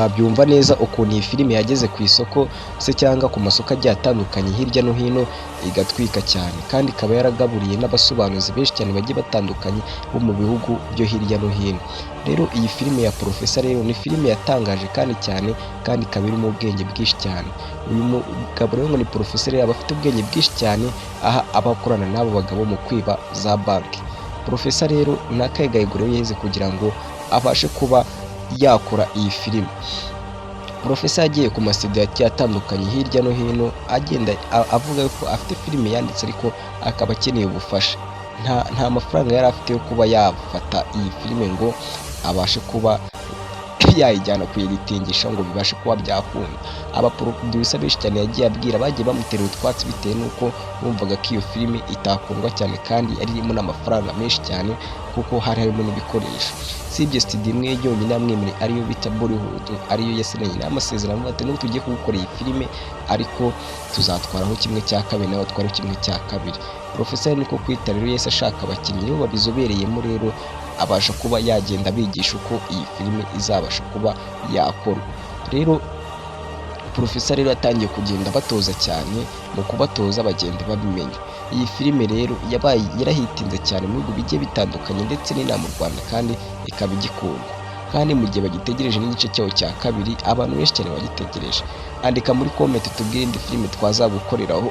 Wabyumva neza ukuntu iyi filime yageze ku isoko se cyangwa ku masoko agiye atandukanye hirya no hino, igatwika cyane, kandi ikaba yaragaburiye n'abasobanuzi benshi cyane bagiye batandukanye bo mu bihugu byo hirya no hino. Rero iyi filime ya Professor rero ni filime yatangaje kandi cyane, kandi ikaba irimo ubwenge bwinshi cyane. Uyu mugabo rero ngo ni Professor, rero aba afite ubwenge bwinshi cyane, aha aba akorana n'abo bagabo mu kwiba za banki. Professor rero ni akahe gahigo rero yahize kugira ngo abashe kuba yakora iyi filime? Professor yagiye ku masitudiyo agiye atandukanye hirya no hino, agenda avuga ko afite filime yanditse ariko akaba akeneye ubufasha. Nta mafaranga yari afite yo kuba yafata iyi filime ngo abashe kuba yayijyana kuyeditingisha ngo bibashe kuba byakunda. Abaproducer benshi cyane yagiye abwira bagiye bamutera utwatsi, bitewe n'uko bumvaga ko iyo filime itakundwa cyane kandi yari irimo n'amafaranga menshi cyane, kuko hari harimo n'ibikoresho. Sibye studio imwe yonyine yamwemereye, ariyo bita Bollywood, ariyo yasinyanye n'amasezerano, ati: "Nubwo tugiye kugukorera iyi filime, ariko tuzatwaraho kimwe cya kabiri, nawe atwaraho kimwe cya kabiri." Professor niko kwita rero yahise ashaka abakinnyi bo babizobereyemo, rero abasha kuba yagenda abigisha uko iyi filime izabasha kuba yakorwa. Rero Professor rero yatangiye kugenda abatoza cyane, mu kubatoza bagenda babimenya. Iyi filime rero yabaye yarahitinze cyane mu bihugu bigiye bitandukanye, ndetse n'inaha mu Rwanda, kandi ikaba igikundwa. Kandi mu gihe bagitegereje n'igice cyawo cya kabiri, abantu benshi cyane bagitegereje. Andika muri comment tubwire indi filime twazagukoreraho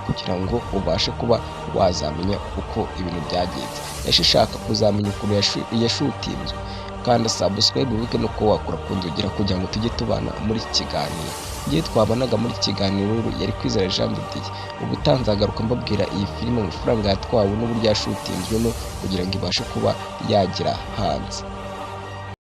kugira ngo ubashe kuba wazamenya uko ibintu byagenze. Ese ushaka kuzamenya ukuntu yashutinzwe? Kanda subscribe, wibuke no kuba wakora ku nzogera kugira ngo tujye tubana muri iki kiganiro. Ngiye twabanaga muri iki kiganiro rero yari Kwizera Jean de Dieu. Ubutaha nzagaruka mbabwira iyi filime, amafaranga yatwawe n'uburyo yashutinzwemo kugira ngo ibashe kuba yagera hanze.